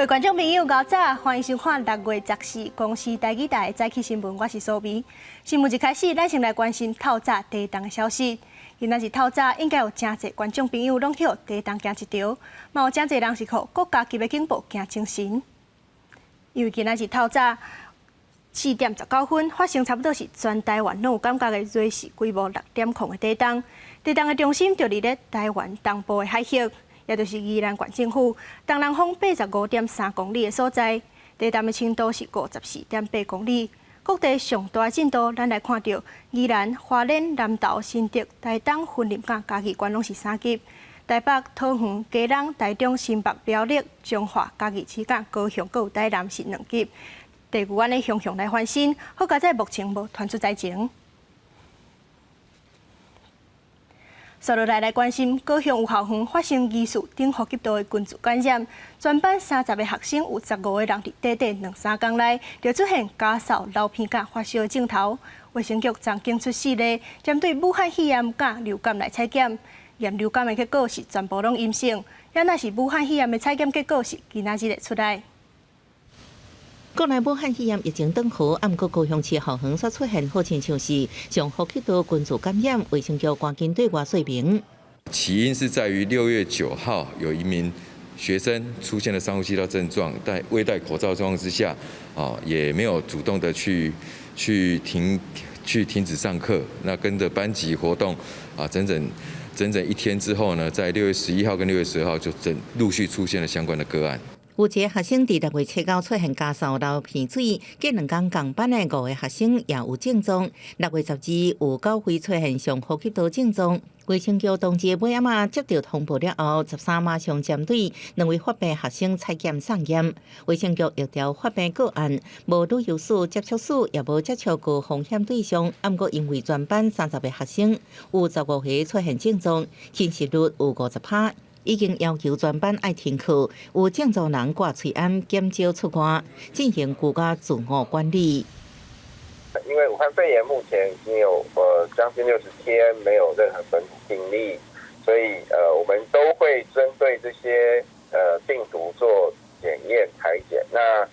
各位觀眾朋友，𠢕早，歡迎收看6月14公視台語台的早起新聞，我是蘇眉。新聞一開始，咱先來關心透早地動的消息。今仔日透早應該有誠濟觀眾朋友攏去予地動驚一趒，嘛有誠濟人是予國家級的警報驚精神。因為今仔日透早4點19分發生差不多是全台灣攏有感覺的芮氏規模6.0的地動，地動的中心就佇咧台灣東部的海域，也就是宜蘭縣政府東南方85.3公里的所在，地動的深度是54.8公里。各地上大震度，咱來看著宜蘭、花蓮、南投、新竹、台東、雲林佮嘉義縣攏是3級。台北、桃園、基隆、台中、新北、苗栗、彰化、嘉義市佮高雄，閣有台南是2級。地牛按呢雄雄來翻身，好佳哉目前無傳出災情。紲落來來關心，高雄有校園發生疑似頂呼吸道的群聚感染，全班30個學生有15個人佇短短兩三工內就出現咳嗽、流鼻佮發燒的症頭。衛生局昨檢出四例，針對武漢肺炎佮流感來採檢，驗流感的結果是全部攏陰性，也若是武漢肺炎的採檢結果是今仔日會出來。國內武漢肺炎疫情轉好，毋過高雄市校園煞出現好親像是上呼吸道群聚感染，衛生局趕緊對外說明。起因是在於6月9號有一名學生出現了上呼吸道症狀，但未戴口罩狀況之下，啊，也沒有主動的去停止上課，那跟着班級活動啊，整整整整一天之後呢，在6月11號跟6月12號就整陸續出現了相關的個案。有一个學生佇6月7號出現咳嗽、流鼻水，隔兩工仝班的五个學生也有症狀。6月12有九位出現上呼吸道症狀。衛生局當日尾暗仔接到通報了後，13馬上針對兩位發病學生採檢送驗。衛生局疫調發病個案，無旅遊史、接觸史，也無接觸高風險對象。毋過因為全班30個學生有15個出現症狀，染疫率有50%。已經要求全班愛停課，有症狀人掛喙罨，減少出外，進行居家自我管理。因為武漢肺炎目前已經有將近60天沒有任何本土病例，所以我們都會針對這些病毒做檢驗採檢。那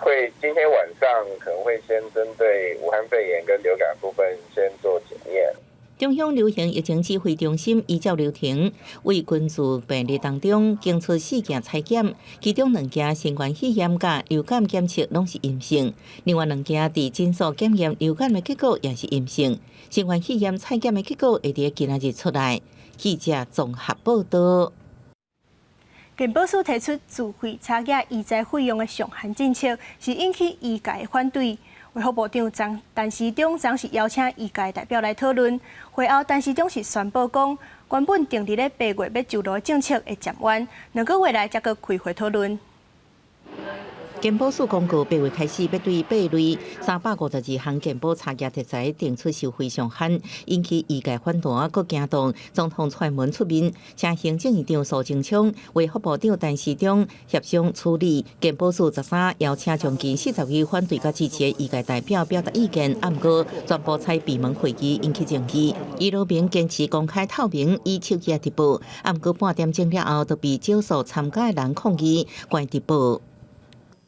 會今天晚上可能會先針對武漢肺炎跟流感部分先做檢驗。中央流行疫情指揮中心依照流程，為群聚病例當中檢出四件採檢，其中兩件新冠肺炎佮流感檢測攏是陰性，另外兩件佇診所檢驗流感的結果也是陰性。新冠肺炎採檢的結果會佇今仔日出來。記者綜合報道。健保署提出自費查驗醫材費用的上限政策，是引起醫界的反對。衛福部長張陳時中昨是邀請醫界代表來討論，會後陳時中是宣布講，原本定佇咧8月欲上路的政策會暫緩，2個月內才閣開會討論。健保署公告，8月開始欲對八類352項健保查驗特材定出收費上限，引起醫界反彈，閣驚動總統蔡英文出面，請行政院長蘇貞昌、衛福部長陳時中協商處理。健保署13邀請將近40位反對佮支持的醫界代表表達意見，毋過全部採閉門會議，引起爭議。伊羅明堅持公開透明，以手機直播，毋過半點鐘了後，就被少數參加的人抗議關直播。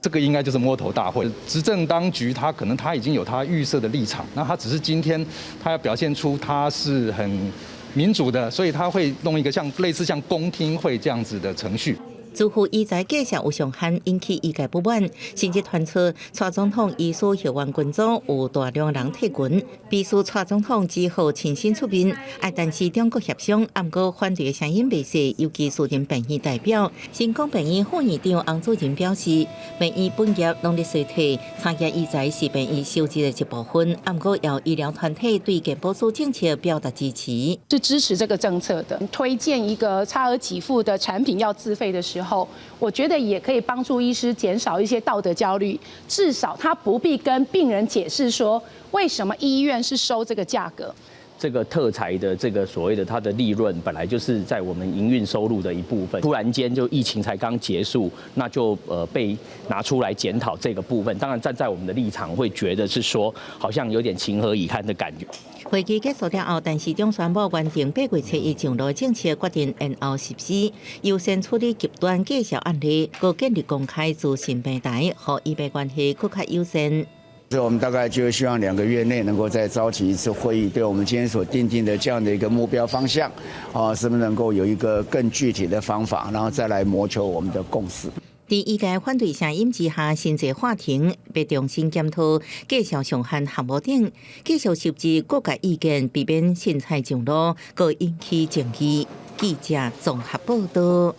這個應該就是摸頭大會。執政當局他可能他已經有他預設的立場，那他只是今天他要表現出他是很民主的，所以他會弄一個像類似像公聽會這樣子的程序。自費醫材價格有上限，引起醫界不滿，甚至傳出蔡總統醫師後援群組有大量人退群，必須蔡總統只好親身出面，愛陳時中閣協商，毋過反對的聲音袂細，尤其私人病院代表，新光病院副院長洪主任表示，病院本業攏佇衰退，查驗醫材是病院收入的一部分，毋過有醫療團體對健保署政策表達支持，是支持這個政策的，推薦一個差額給付的產品要自費的時候，我覺得也可以幫助醫師減少一些道德焦慮，至少他不必跟病人解釋說為什麼醫院是收這個價格。這個特材的這個所謂的它的利潤本來就是在我們營運收入的一部分，突然間就疫情才剛結束，那就被拿出來檢討這個部分。當然站在我們的立場會覺得是說，好像有點情何以堪的感覺。會議結束了後，陳時中宣布原定8月7日上路政策決定延後實施，優先處理極端繼續案例，閣建立公開資訊平台，予醫病關係閣較友善。所以我們大概就希望2個月內能夠再召集一次會議，對我們今天所訂定的這樣的一個目標方向，啊，是不是能夠有一個更具體的方法，然後再來謀求我們的共識。佇醫界反對聲音之下，新制法庭欲重新檢討繼續上限項目等，繼續收集各界意見，避免凊彩上路，閣引起爭議。記者綜合報道。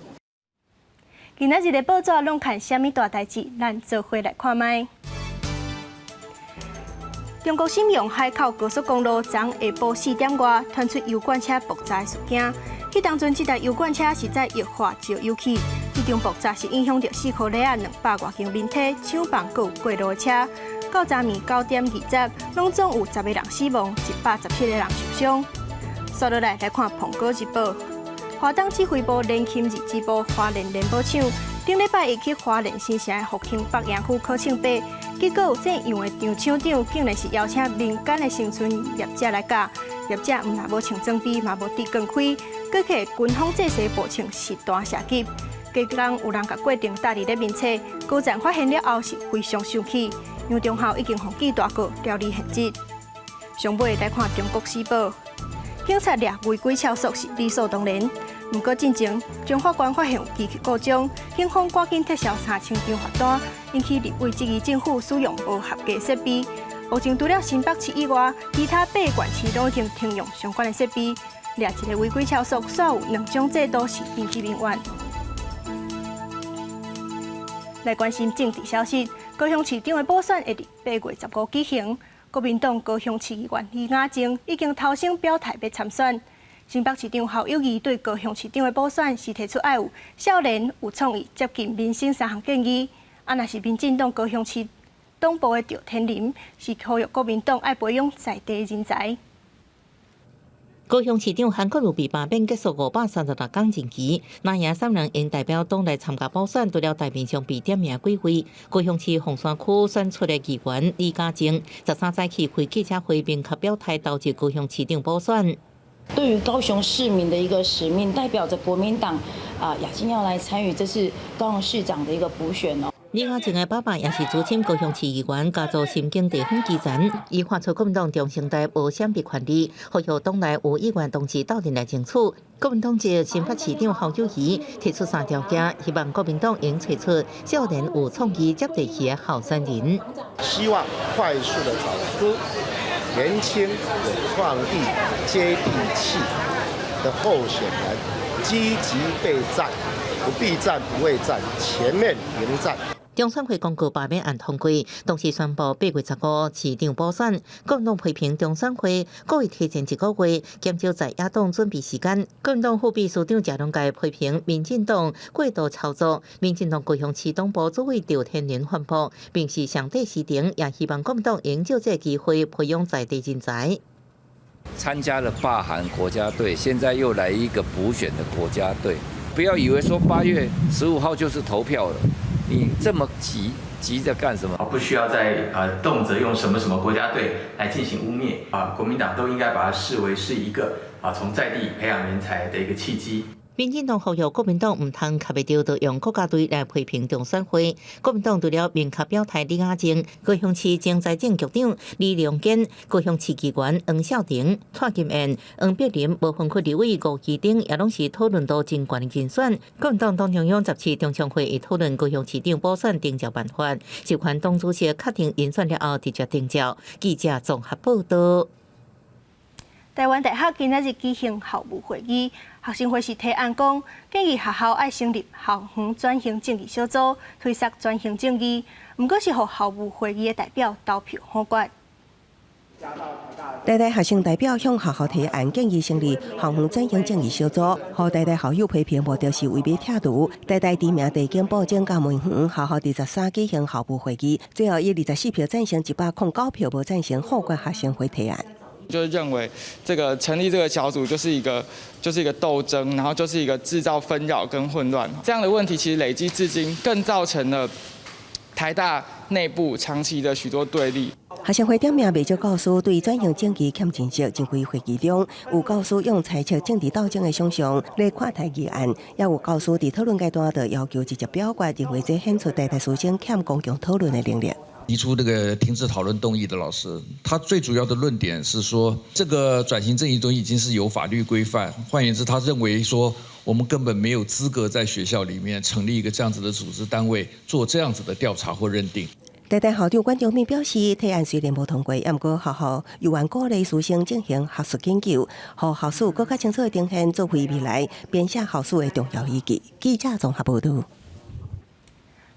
今仔日的報紙攏看啥物大代誌？咱做伙來看覓。中國瀋陽海口高速公路昨下晡4點外傳出油罐車爆炸事件。彼當陣，這台油罐車是載液化石油氣，這場爆炸是影響著四箍犁仔200外間民宅、廠房閣有過路的車。到昨暝9點20，攏總有10個人死亡，117個人受傷。紲落來來看《蘋果日報》，華東指揮部聯勤二支部花蓮聯保廠，頂禮拜一去花蓮新城的復興北營區考試八，結果有姓楊的張廠長，竟然是邀請民間的生蓳業者來教，業者毋但無穿裝備，嘛無戴鋼盔，閣去軍方制式步槍實彈射擊，隔工有人共過程搭佇咧面冊，高層發現了後是非常生氣，楊忠孝已經予記大過調離現職。上尾來看《中國時報》，警察掠違規超速是理所當然。毋過進前，張法官發現有機器故障，警方趕緊撤銷3000張罰單，引起立委質疑政府使用無合格設備。目前除了新北市以外，其他八個縣市攏已經停用相關的設備。掠一个違規超速，煞有兩種制度是引起民怨。來關心政治消息，高雄市長的補選會佇8月15舉行。國民黨高雄市議員李雅靜已經頭先表態欲參選。新北市長侯友宜對高雄市長的補選是提出愛有少年、有創意、接近民生三項建議。啊，若是民進黨高雄市黨部的趙天麟是呼籲國民黨愛培養在地人才。高雄市長韓國瑜被罷免結束536天任期，藍營三人應代表黨來參加補選，除了台面上被點名幾位，高雄市鳳山區選出的議員李嘉靜，13早起開記者會，明確表態投入高雄市長補選。對於高雄市民的一個使命，代表着國民黨啊，雅靜要來參與這次高雄市長的一個補選哦。李嘉誠的爸爸也是資深高雄市議員，家族深耕地方基層，伊發出國民黨中生代無閃避權利，呼籲黨內有意願同志鬥陣來爭取。國民黨籍新北市長侯友宜提出三條件，希望國民黨應揣出少年有創意、接地氣的候選人。希望快速的找出年輕、有創意、接地氣的候選人，積極備戰，不避戰、不畏戰，全面迎戰。中選會公告罷免案通過，同時宣布8月15市長補選。國民黨批評中選會故意提前一個月，減少在野黨準備時間。國民黨副秘書長謝龍介批評民進黨過度操作。民進黨高雄市黨部主委趙天麟反駁，並是上帝時程，也希望國民黨應藉這個機會培養在地人才。參加了罷韓國家隊，現在又來一個補選的國家隊，不要以為說8月15號就是投票了。你這麼急，急着幹什麼？不需要再動輒用什麼什麼國家隊來進行污衊啊！國民黨都應該把它視為是一個啊從在地培養人才的一個契機。民進黨呼籲國民黨毋通卡袂著，就用國家隊來批評中選會。國民黨除了明確表態李雅靜、高雄市前財政局長李良堅、高雄市議員黃孝婷、蔡金燕、黃碧玲、無分區立委吳其等，也攏是討論度真懸的人選。國民黨黨中央14中常會議討論高雄市長補選徵召辦法，授權黨主席確定人選了後，直接徵召。記者綜合報道。台灣大學今仔日舉行校務會議，學生會是提案講，建議學校愛成立校園轉型正義小組，推捒轉型正義。毋過是予校務會議的代表投票否決。台大學生代表向學校提案，建議成立校園轉型正義小組，予台大校友批評目的是為欲拆除。台大知名地景布景佮梅園學校佇13舉行校務會議，最後以24票贊成、109票無贊成，否決學生會提案。就是認為這個成立這個小組就是一個鬥爭，然後就是一個製造紛擾跟混亂這樣的問題，其實累積至今，更造成了台大內部長期的許多對立。學生會點名袂少教師對轉型正義欠認識，認為會議中有教師用猜測政治鬥爭的想像來看待議案，也有教師佇討論階段就要求直接表決，認為這顯出台大師生欠公共討論的能力。提出這個停止討論動議的老師，他最主要的論點是說，這個轉型正義東西已經是有法律規範，換言之，他認為說，我們根本沒有資格在學校裡面成立一個這樣子的組織單位，做這樣子的調查或認定。台大校長管中閔表示，提案雖然無通過，毋過學校猶原鼓勵師生進行學術研究，予校史閣較清楚的呈現，作為未來編寫校史的重要依據。記者綜合報導。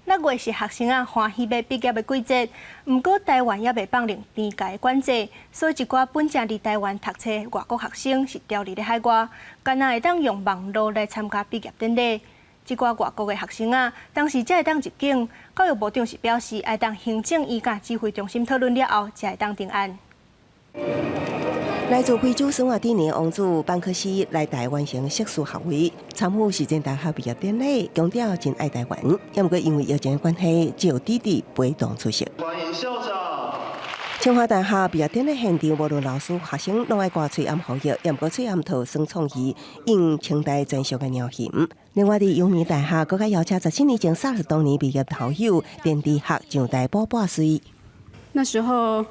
六月是學生仔歡喜欲畢業的季節，毋過台灣猶未放寬邊界管制，所以一寡本正佇台灣讀冊外國學生是牢佇咧海外，干焦會當用網路來參加畢業典禮。這寡外國的學生仔，當時才會當入境。教育部長是表示，愛等行政院佮指揮中心討論了後，才會當定案。來自非洲史瓦帝尼王子班克西來台完成碩士學位，參與實踐大學畢業典禮，強調真愛台灣。毋過因為疫情關係，只有弟弟陪同出席。歡迎校長。清華大學畢業典禮現場，無論老師、學生，攏愛掛喙罨防疫，毋過喙罨套耍創意，用清代專屬的鳥形。另外，佇陽明大學，閣較邀請17年前 SARS 當年畢業校友田智學上台補撥穗。那時候，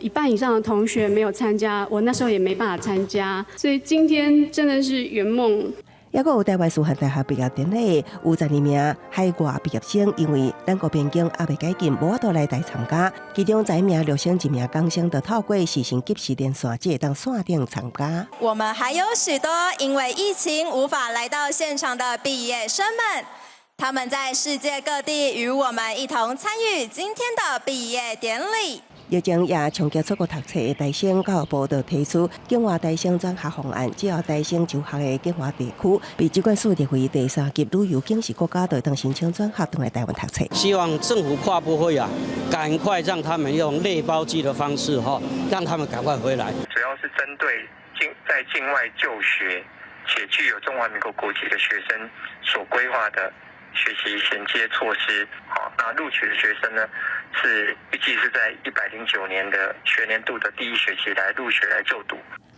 一半以上的同學沒有參加，我那時候也沒辦法參加，所以今天真的是圓夢。抑閣有台灣師範大學畢業典禮，有12名海外畢業生，因為兩國邊境猶未解禁，無法度來台參加。其中十一名陸生，一名港生，就透過視訊即時連線，才會當線頂參加。我們還有許多因為疫情無法來到現場的畢業生們，他們在世界各地與我們一同參與今天的畢業典禮。疫情也衝擊出國讀冊的台生，教育部就提出境外台生轉學方案，只要台生就學的境外地區被疾管署列為第三級旅遊警示國家，就會當申請轉學轉來台灣讀冊。希望政府跨部會啊，趕快讓他們用類包機的方式，哈，讓他們趕快回來。主要是針對在境外就學且具有中華民國國籍的學生所規劃的學習銜接措施。好，那錄取的學生呢，是預計是在109年的學年度的第一學期來入學來就讀。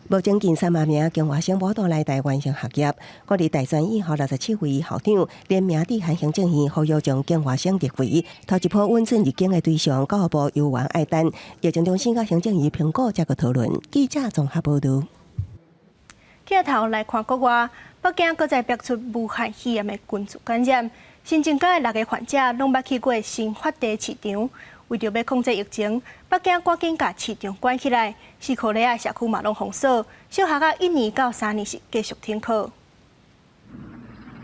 目前近3萬名境外生無法度來台完成學業，國立大專院校67位校長聯名致函行政院，呼籲將境外生列為頭一波允准入境的對象。教育部猶原愛等疫情中心佮行政院評估，才閣討論。記者綜合報導。鏡頭來看國外，北京閣再爆出武漢肺炎的群聚感染，新增加的六个患者攏捌去過新發地市場。為著欲控制疫情，北京趕緊共市場關起來，西伯利亞社區嘛攏封鎖，小學仔一年到三年是繼續停課。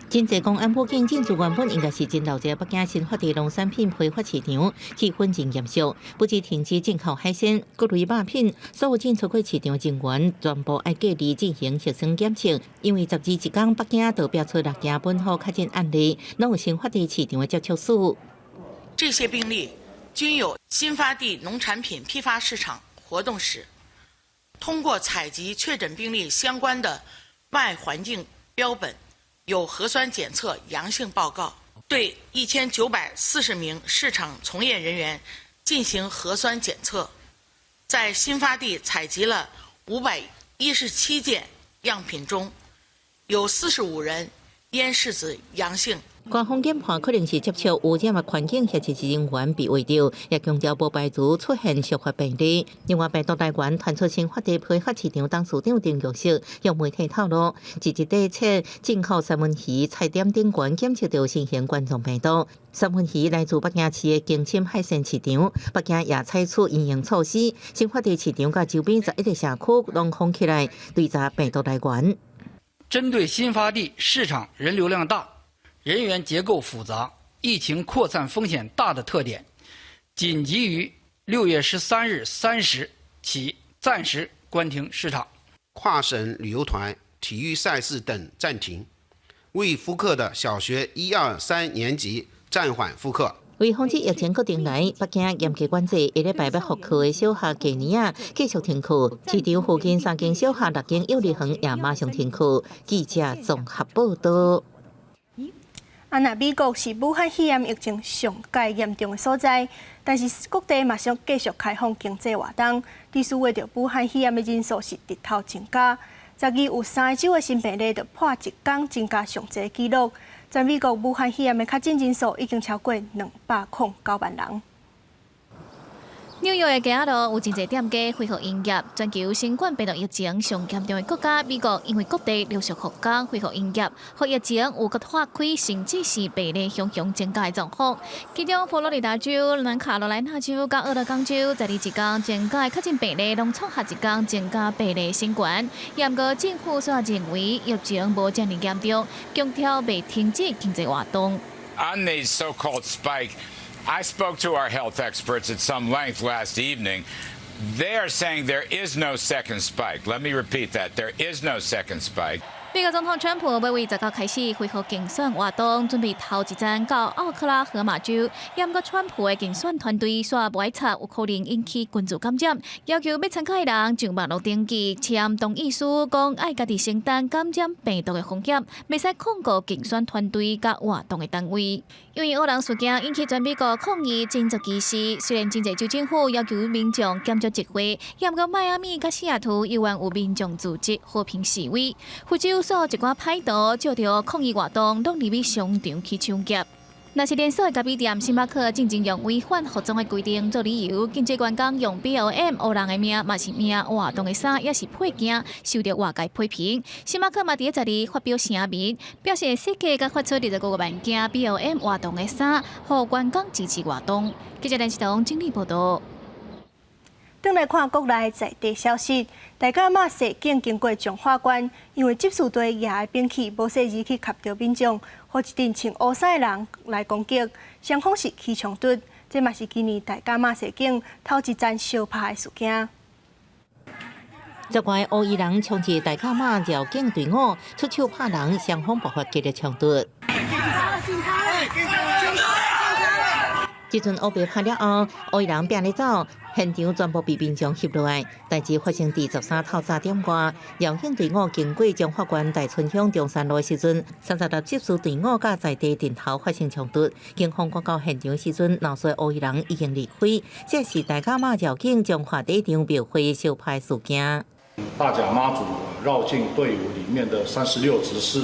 真濟公安輔警進駐原本應該是真鬧熱，北京新發地農產品批發市場氣氛真嚴肅，不止停止進口海鮮、各類肉品，所有進出口市場人員全部愛隔離進行核酸檢測。因為12一工北京就爆出六件本土確診案例，攏有新發地市場的接觸史。這些病例均有新發地農產品批發市場活動史，通過採集確診病例相關的外環境標本，有核酸檢測陽性報告，對1940名市場從業人員進行核酸檢測，在新發地採集了517件樣品中，有45人咽拭子陽性。官方研判可能是接觸污染的環境，或者是人員被餵著，也強調無排除出現續發病例。另外，病毒來源傳出新發地批發市場董事長丁玉石向媒體透露，一日底測進口三文魚菜點頂懸檢測著新型冠狀病毒。三文魚來自北京市的京欽海鮮市場，北京也採取因應措施，新發地市場佮周邊11個社區攏封起來，追查病毒來源。針對新發地市場人流量大、人員結構複雜、疫情擴散風險大的特點，緊急於6月13日3時起暫時關停市場。跨省旅遊團、體育賽事等暫停，未復課的小學一二三年級暫緩復課。為防止疫情閣重來，北京嚴格管制，下禮拜欲復課的小學低年仔繼續停課，市場附近三間小學、六間幼兒園也馬上停課。記者綜合報道。啊，若美國是武漢肺炎疫情上蓋嚴重的所在，但是各地嘛想繼續開放經濟活動，致使著武漢肺炎的人數是直頭增加。12有三個州的新病例就破一工增加上濟紀錄。全美國武漢肺炎的確診人數已經超過209萬人。紐約的街仔路有真濟店家恢復營業，全球新冠病毒疫情上嚴重的國家美國，因為各地陸續復工恢復營業，予疫情有閣拖開，甚至是病例雄雄增加的狀況。其中佛羅里達州、南卡羅來納州佮俄勒岡州，在這一工增加的確診病例，攏創下一工增加病例新高。毋過政府煞認為疫情無遮爾嚴重，強調袂停止經濟活動。 On the so-called spike, I spoke to our health experts at some length last evening. They are saying there is no second spike. Let me repeat that. There is no second spike. 美國總統川普欲對19開始恢復競選活動，準備頭一站到奧克拉荷馬州。毋過川普的競選團隊煞揣測有可能引起群組感染，要求欲參加的人上網路登記簽同意書，講愛家己承擔感染病毒的風險，袂使控告競選團隊佮活動的單位。因為烏人事件引起全美國抗議種族歧視，雖然真濟州政府要求民眾減少集會，毋過邁阿密佮西雅圖猶原有民眾組織和平示威。佛州所有一寡歹徒藉著抗議活動，攏入去商場去搶劫。若是連鎖的咖啡店星巴克進前用違反服裝的規定做理由，禁止員工用 BLM 黑人的名，嘛是名活動的衫，抑是配件，受著外界批評。星巴克嘛佇咧12發表聲明，表示設計佮發出25萬件 BLM 活動的衫，予員工支持活動。記者連志東整理報道。轉來看國內在地消息，大甲媽社警經過彰化縣，因為執事隊舉的兵器無細膩去磕著民眾，予一陣穿烏衫的人來攻擊，雙方是起衝突。這嘛是今年大甲媽社警頭一棧相拍的事件。十外烏衣人衝入大甲媽繞境隊伍，出手拍人，雙方爆發激烈衝突。這陣烏白拍了後，烏衣人拚咧走，現場全部被民眾翕落來。代誌發生佇13透早點外，繞境隊伍經過彰化縣大村鄉中山路的時陣，36執事隊伍佮在地陣頭發生衝突。警方趕到現場時陣，鬧事烏衣人已經離開。這是大甲媽繞境彰化第一場廟會相拍事件。大甲媽祖繞境隊伍裡面的36執事，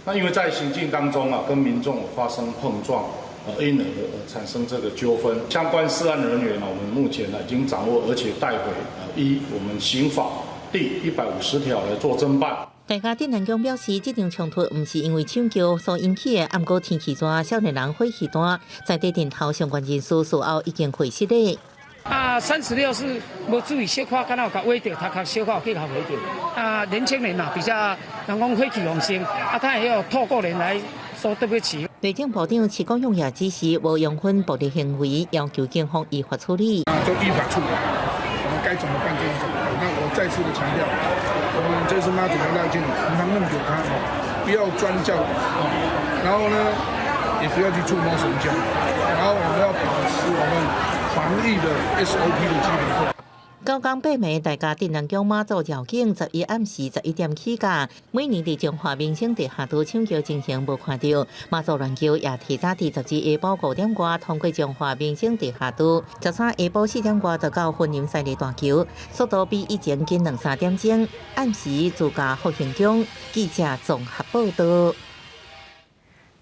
那因為在行進當中啊，跟民眾發生碰撞。因而產生這個糾紛，相關涉案人員呢，我們目前呢已經掌握，而且帶回依我們刑法第150條來做偵辦。大甲鎮瀾宮表示，這場衝突毋是因為搶轎所引起的，毋過天氣熱，少年人火氣大，在地陣頭相關人士事後已經會失禮。啊，36是無注意，小可敢若有共搲著，頭殼小可有去共搲著。啊，年輕人嘛比較人講血氣方剛，啊，他會曉透過人來說對不起。內政部長徐國勇也指示無容忍暴力行為，要求警方依法處理。就依法處理，我們該怎麼辦就是怎麼辦。那我再次的強調，我們這次媽祖的繞境，毋通弄著他哦，不要鑽轎哦，然後呢，也不要去觸摸神轎，然後我們要保持我們防疫的 SOP 的基本步。九工八暝，大甲鎮瀾宮媽祖繞境11暗時11點起駕，每年佇彰化民生地下道搶轎情形無看著，媽祖鸞轎也提早佇12下晡5點外通過彰化民生地下道，13下晡4點外就到雲林三里大橋，速度比以前緊兩三點鐘。暗時自駕復興宮，記者綜合報道。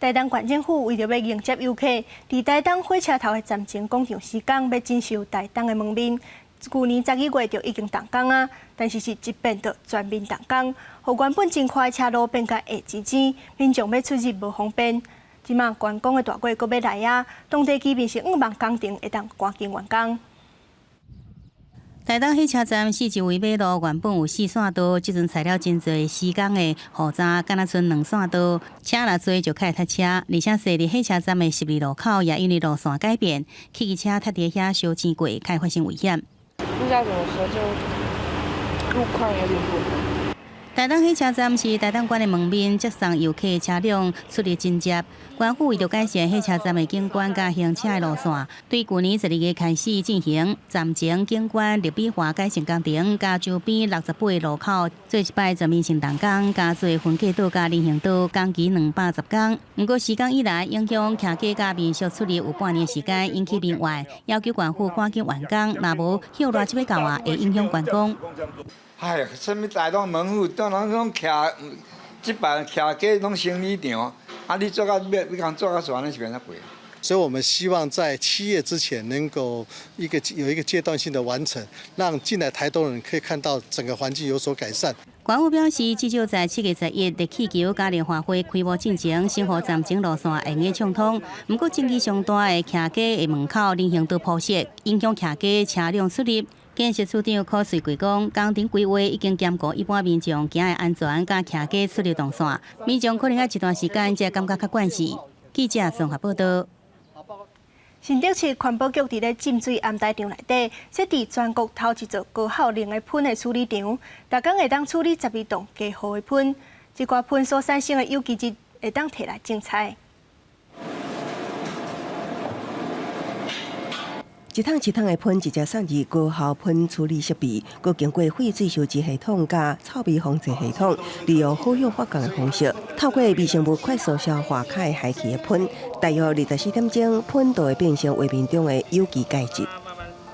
台東縣政府為著欲迎接遊客，佇台東火車頭的站前廣場施工，欲整修台東的門面。舊年12月就已經動工啊，但是是一變就全面動工，予原本真寬的車路變甲狹擠擠，民眾欲出入無方便。這馬觀光的大月閣欲來啊，當地居民是向望工程會當趕緊完工。台東火車站四周圍馬路原本有四線道，這陣材料真濟，施工的雨閘敢若賰兩線道，車若濟就較會塞車，而且設佇火車站的十字路口也因為路線改變，汽機車塞佇遐相爭過，較會發生危險。不知道怎麼說，就路況有點不好。台東火車站是台東縣的門面，接送遊客車輛出入真濟。縣府為著改善火車站的景觀佮行車的路線，對舊年12月開始進行站前景觀綠美化改善工程，佮周邊68個路口做一擺全面性動工，加做分隔島佮人行道，工期210工。毋過施工以來，影響徛家佮民宿出入有半年時間，引起民怨，要求縣府趕緊完工，若無歇熱這欲到啊，會影響觀光。哎，啥物台東門戶，都攏攏徛，這擺徛街攏生理場，啊！你做到尾，你講做到煞呢是變怎過？所以我們希望在7月之前能夠一個有一個階段性的完成，讓進來台東人可以看到整個環境有所改善。縣府表示，至少在7月11熱氣球嘉年華會開幕進前，新河站前路線會用暢通。毋過爭議上大的徛家的門口人行道鋪設，影響徛家車輛出入。建設處長柯瑞貴講，工程規劃已經兼顧一般民眾行的安全，佮徛家出入動線，民眾可能愛一段時間才感覺較慣勢。記者綜合報道。新竹市環保局佇咧浸水頷台場內底設置全國頭一座高效能的糞的處理場，逐工會當處理12噸加厚的糞，這寡糞所產生的有機質會當提來種菜。一桶一桶的糞直接送入高效糞處理設備，閣經過廢水收集系統佮臭味防治系統，利用好氧發酵的方式，透過微生物快速消化較會害氣的糞，大約24點鐘，糞就會變成畫面中的有機介質。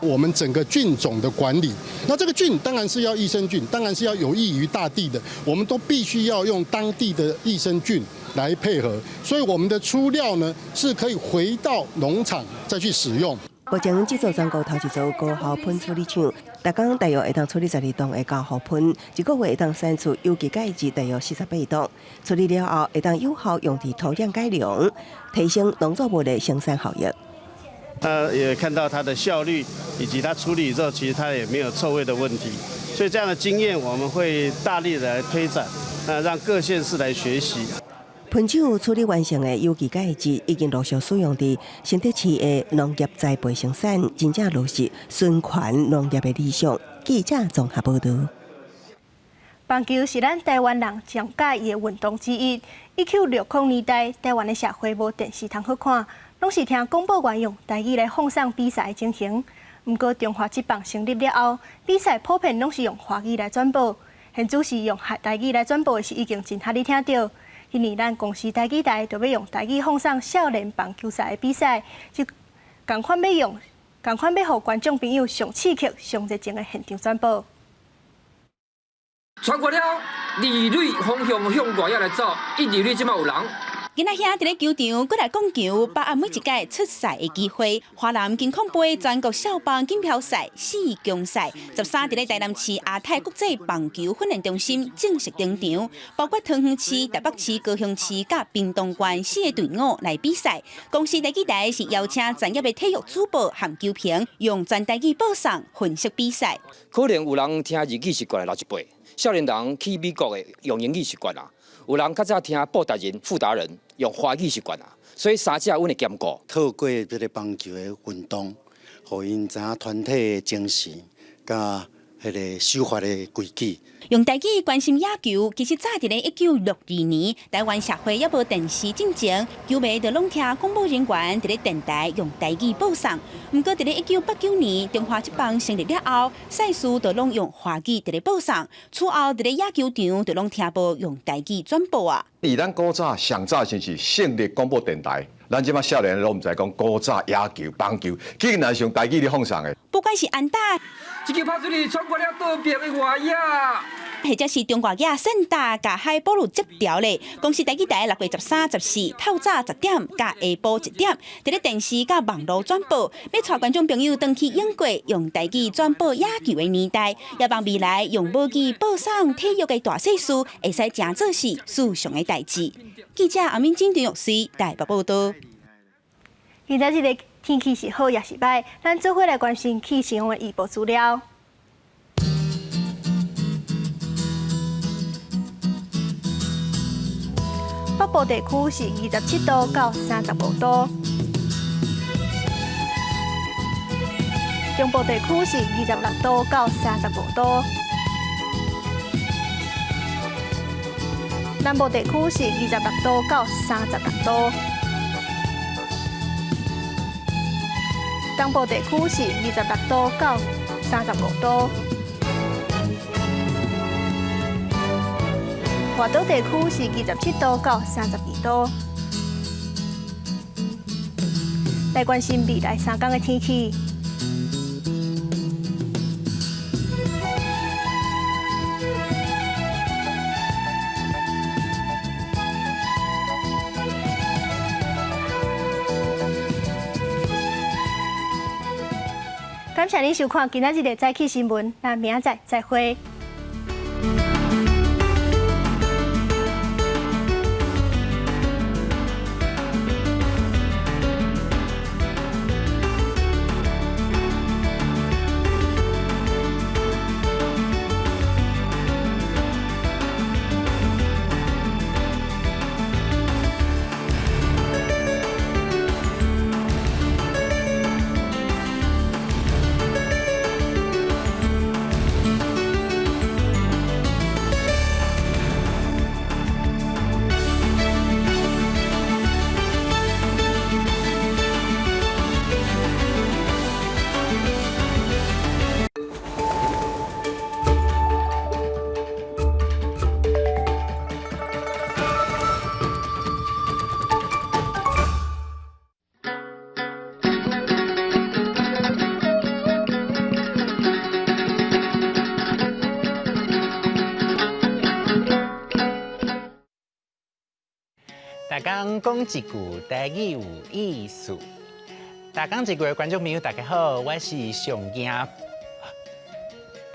我們整個菌種的管理，那這個菌當然是要益生菌，當然是要有益於大地的，我們都必須要用當地的益生菌來配合，所以我們的出料呢是可以回到農場再去使用。目前這座全國頭一座高效糞處理廠，逐工大約會當處理12噸的高效糞，一個月會當產出有機介質大約48噸。處理了後，會當有效用佇土壤改良，提升農作物的生產效益。他也看到它的效率，以及它處理之後，其實它也沒有臭味的問題。所以這樣的經驗，我們會大力來推展，那讓各縣市來學習。糞廠處理完成的有機介質已經陸續使用佇新竹市的農業栽培生產，真正落實循環農業的理想。記者綜合報導。棒球是咱台灣人上佮意的運動之一。1960年代，台灣的社會無電視通好看，攏是聽廣播員用台語來放送比賽的情形。毋過中華職棒成立了後，比賽普遍攏是用華語來轉播。現此時用台語來轉播的是已經真罕咧聽著。今年咱公視台語台就欲用台語放送少年棒球賽的比賽，就仝款欲用，仝款欲予觀眾朋友上刺激、上熱情的現場轉播。傳過了，二壘方向向外野來走，一二壘這馬有人。囡仔兄佇咧球場，閣來講球，把握每一屆出賽的機會。華南金礦杯全國少棒錦標賽四強賽，13佇咧台南市亞太國際棒球訓練中心正式登場，包括桃園市、台北市、高雄市佮屏東縣四个隊伍來比賽。公視台語台是邀請專業的體育主播和球評，用全台語播送分析比賽。可能有人聽日語習慣的老一輩，少年人去美國的用英語習慣啦。有人較早聽布達人、富達人用華語習慣啦，所以三者阮會兼顧。透過這个棒球的運動，予𪜶知影團體的精神，佮彼个守法的規矩。用台語關心野球，其實早佇咧1962年，台灣社會猶無電視進前，球迷就攏聽廣播人員佇咧電台用台語播送。毋過佇咧1989年，中華職棒成立了後，賽事就攏用華語佇咧播送。此後佇咧野球場就攏聽無用台語轉播啊。佇咱古早上早時是成立廣播電台，咱這馬少年攏毋知講古早野球、棒球，竟然是用台語咧放送的。不管是安打，這球拍出去穿過了倒壁的外野。或者是中外野先打，共海保路接調咧。公視台語台6月13、14透早10點，佮下晡1點，佇咧電視佮網路轉播，欲帶觀眾朋友轉去英國用台語轉播野球的年代，也望未來用母語播送體育的大細事，會使誠做是時尚的代誌。記者阿敏金張玉穗台北報導。現在這个天氣是好抑是䆀，咱做伙來關心氣象的預報資料。北部地區是27度到35度，中部地區是26度到35度，南部地區是26度到36度。東部地區是26度到35度。外島地區是27度到32度。來關心未來三天的天氣。感謝您收看今仔日的早起新聞，咱明仔載再會。逐工講一句台語有意思。逐工一句的觀眾朋友，大家好，我是上驚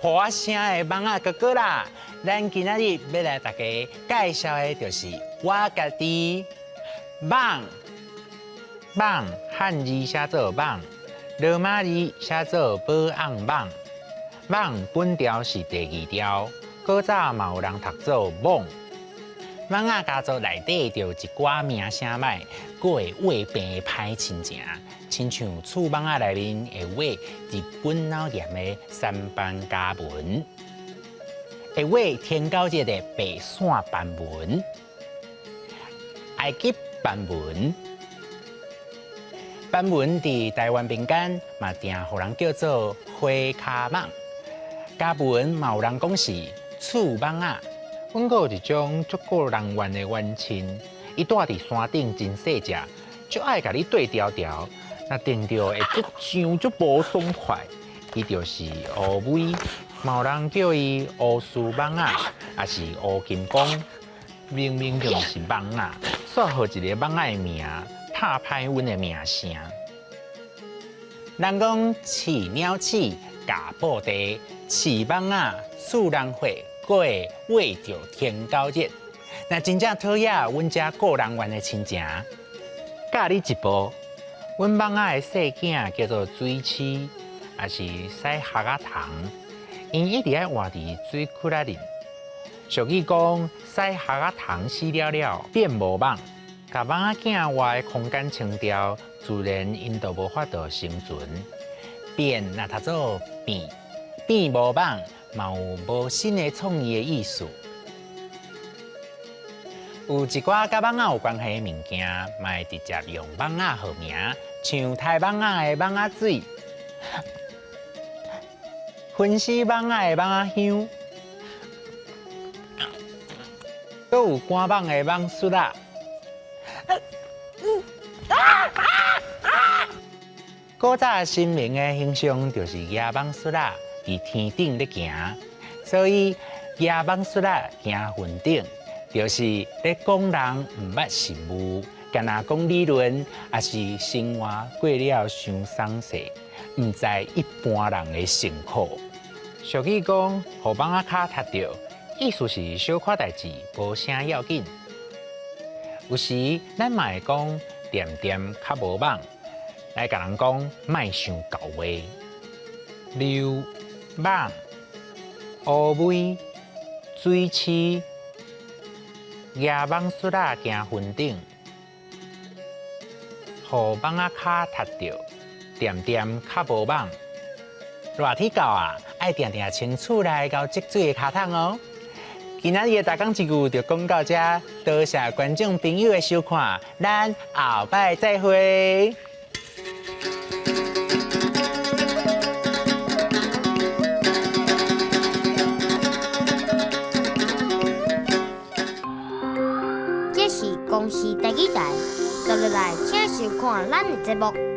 破聲的蠓仔哥哥啦。咱今仔日欲來大家介紹的，就是我家己蠓。蠓漢字寫做蠓，羅馬字寫做保甕蠓。蠓本調是第二調，古早嘛有人讀做蠓。蠓仔家族內底就有一寡名聲䆀，閣會畫病的歹親情，親像刺蠓仔內面會畫日本腦炎的三斑家紋，會畫天狗節的白線斑紋，埃及斑紋。斑紋佇台灣民間嘛，定予人叫做花跤蠓。家紋嘛有人講是刺蠓仔。阮閣有一種足顧人怨的冤親，伊蹛佇山頂真細隻，足愛共你對調調，若電著會足癢足無爽快。伊就是烏龜，嘛有人叫伊烏鬚蠓仔，抑是烏金剛。明明就毋是蠓仔，煞予一個蠓仔的名，拍歹阮的名聲。人講飼鳥鼠，咬布袋，飼蠓仔，使人血。閣會畫著天狗日，若真正討厭阮遮顧人怨的親情，教你一步，阮蠓仔的細囝叫做水鼠，抑是屎礐仔蟲，𪜶一直愛活佇水窟仔裡。俗語講，屎礐仔蟲死了了變無蠓，共蠓仔囝活的空間清掉，自然𪜶就無法度生存。變若讀做變，變無蠓。嘛有無新的創意的意思。有一寡佮蠓仔有關係的物件，嘛會直接用蠓仔號名，像刣蠓仔的蠓仔水，熏死蠓仔的蠓仔香，閣有趕蠓的蠓術仔。古早神明的形象就是舉蠓術仔。佇天頂咧行，所以舉蠓術仔行雲頂，就是咧講人毋捌實務，干焦講理論，抑是生活過了傷鬆勢，毋知一般人的辛苦。俗語講，予蠓仔跤踢著，意思是小可代誌，無啥要緊。有時咱嘛會講，恬恬較無蠓，來共人講莫傷厚話。溜。蠓、烏龜、水鼠、舉蠓術仔行雲頂，予蠓仔跤踢著，恬恬較無蠓。熱天到啊，愛定定清厝內𠢕積水的跤桶哦。今仔日的大港一句就講到這，多謝觀眾朋友的收看，咱後擺再會。這是公視台語台，接落來請收看咱的節目。